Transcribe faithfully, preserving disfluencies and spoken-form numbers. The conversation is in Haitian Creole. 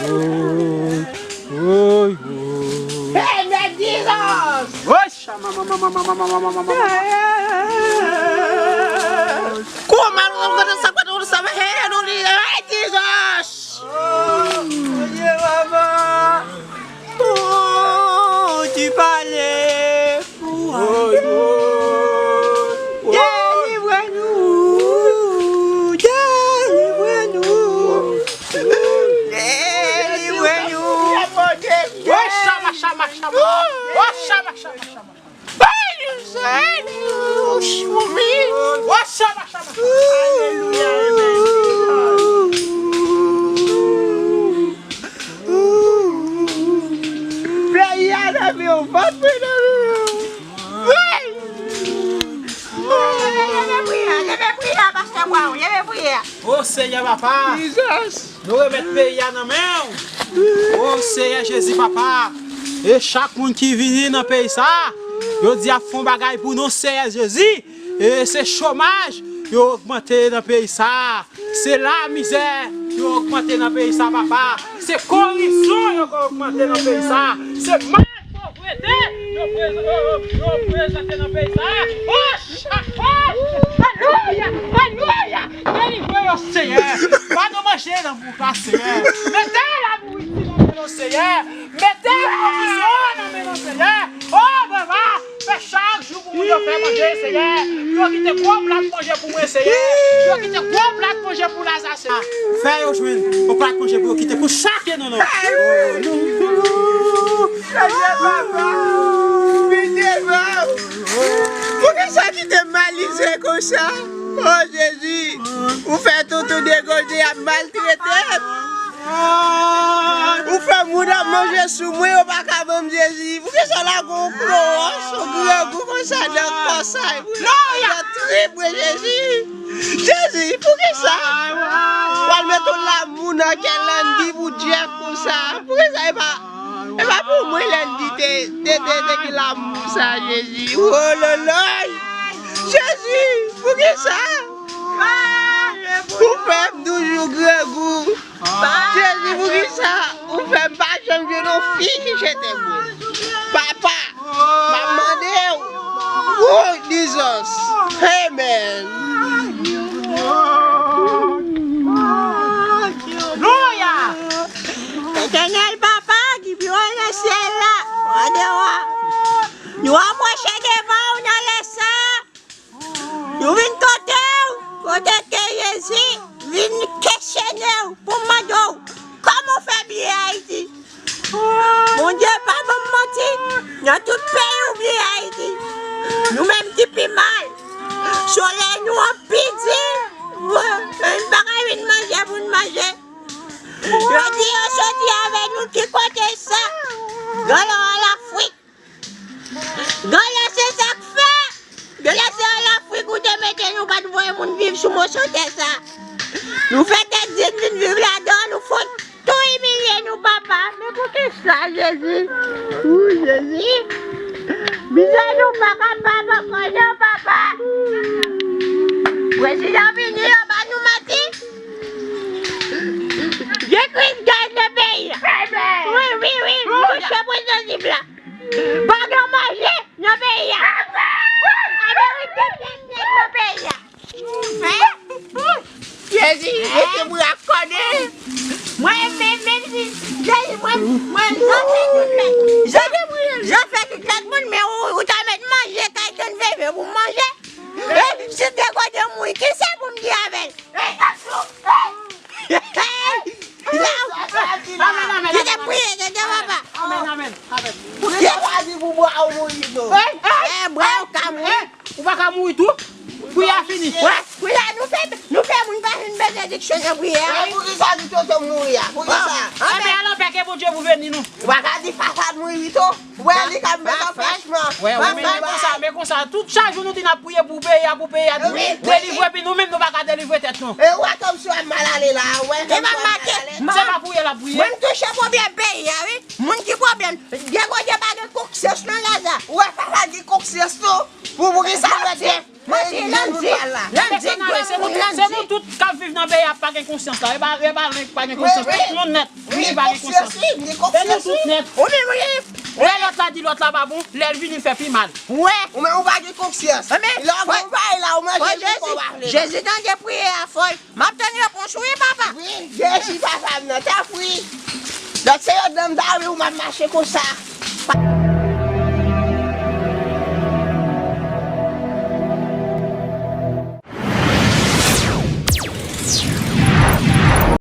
Woy, woy, woy. Hey, man, Jesus! Woy, shama, mama, mama, mama, mama, mama. Kòman nou konn sa, pa nou sa, hey, nou li, hey, Jesus! Oh, Bondye, papa. Oh, ti pale. Woy, woy, woy. Delivre nou, delivre nou, delivre nou. Woy, shama, shama, shama. Woy, shama, shama, shama. Woy, shama, shama, shama. Alelouya, amen. Peyi a nan men w, vant mwen nan men w. Leve priyè, leve priyè, pastè Brown, leve priyè. O Senyè Papa, Jesus. Nou remèt peyi a nan men w. O Senyè Jezi Papa, e chak moun ki vini nan peyi sa, yo di ap fè yon bagay pou non Senyè Jezi. E se chomaj yo ogmante nan peyi sa. Se lamizè yo ogmante nan peyi sa, papa. Se koripsyon yo ogmante nan peyi sa. Se mal povrete yo pre-, yo, yo, yo prezante nan peyi sa. O, chak fwa. Alelouya, alelouya. Delivre yo, Senyè. Ba nou manje nan bouk la, Senyè. Mete lanouriti nan men nou, Senyè. Mete pwovizyon nan men nou, Senyè. O, papa, fè chak jou pou moun yo fè manje, Senyè. Pou yo kite gwo plat manje pou mwen, Senyè. Pou yo kite gwo plat manje pou Laza, Senyè. Fè yo jwenn yon plat manje pou yo kite pou chak yonn nan nou. Senyè, papa, pitié, papa. Poukisa kite m malizè konsa? O Jezi, ou fè toutou degoze ap maltrete m. Ou fè moun ap manje sou mwen, yo pa ka ban m Jezi. Poukisa lage yon klowòs, yon grangou konsa nan kò sa? Nan trip mwen, Jezi. Jezi, poukisa? W al met yon lamou nan kè Landy pou Jeff konsa. Poukisa e pa, e pa pou mwen Landy te, te, te, te gen lamou sa, Jezi? Wololoy! Jezi, poukisa? Ou fè m toujou grangou. Jezi, poukisa ou fè m pa janm jwenn yon fi ki chante pou mwen? Papa, m ap mande w. Oh, Jesus. Amen. Alelouya. Etènèl Papa ki pi wo nan syèl la, mande w. Nou apwoche devan w nan lè sa. Nou vin kote w, kote ke Jezi vin kesyone w pou mande w kòman w fè bliye Ayiti. Bondye pa ban m manti, nan tout peyi w bliye Ayiti. Nou menm ki pi mal. Solèy nou an pi di, nou pa ka jwenn manje pou n manje. Yo di yo soti avè nou ki kote sa? Nan Lafrik. Genlè se sa k fè. Genlè se an Lafrik ou te mete nou, pa t voye moun viv sou moso tè sa. Nou fè tèt di n vin viv ladan, nou fout tou imilye nou, papa. Men poukisa, Jezi? Wi, Jezi. Mizè nou pa kapab ankò non, papa. Prezidan vini, yo ba nou manti. Jezi Kris gade nan peyi a. Wi, wi, wi. Touche prezidan Zip la. Pa gen manje nan peyi a. Ameriken fèk nèg nan peyi a. Jezi, mete bra kòde. Mwen menm, menm si, Jezi, mwen, mwen, Jan fè tout lèt. Jan, Jan fè tout lèt moun, men ou, ou ta met manje kay tann veve pou manje. E, si te kote mouri, kisa pou m di avè l? Amèn, amèn, amèn. Kite priye, kite papa. Amèn, amèn, amèn. Poukisa w pa di pou bwa ou mouri tou? Eh, bwa ou ka mouri. Ou pa ka mouri tou? Priyè a fini. Wè, priyè a nou fè, nou fè moun pa jwenn benediksyon nan priyè a. Poukisa di tonton mouri a? Poukisa? Anben, alò, pè ke Bondye pou beni nou. Ou pa ka di Fafad mouri tou. Wè, li ka met anpèchman. Wè, wè, men konsa, men konsa, tout chak jou nou di n ap priye pou peyi a, pou peyi a, delivre, epi nou menm nou pa ka delivre tèt nou. E ou wè kòmsi w ap mal ale la, ou wè kòmsi w ap mal ale. Se pa priye l ap priye. Mwen m touche pwoblèm peyi a, wi. Moun ki pwoblèm. Gen kote pa gen kòk sèch nan Laza. Ou wè Fafad gen kòk sèch tou. Pou, poukisa l wè Jeff? Mwen Landy, Landy, se nou tout k ap viv nan peyi a pa gen konsyans la. E pa e pa nèg pa gen konsyans. Tout nou nèt. Wi, pa gen konsyans. Wi, se nou tout nèt. Ou menm wi. Lè lòt la di lòt la pa bon, lè l vini l fè pi mal. Wè. Ou menm ou pa gen konsyans. Lè w gon bagay la ou manje l pou kò w pa vle. Jezi tande priyè a fò. M ap tann repons ou wi papa. Wi, Jezi papa m nan tanpri. Lòt se yo danm ta wi ou m ap mache konsa.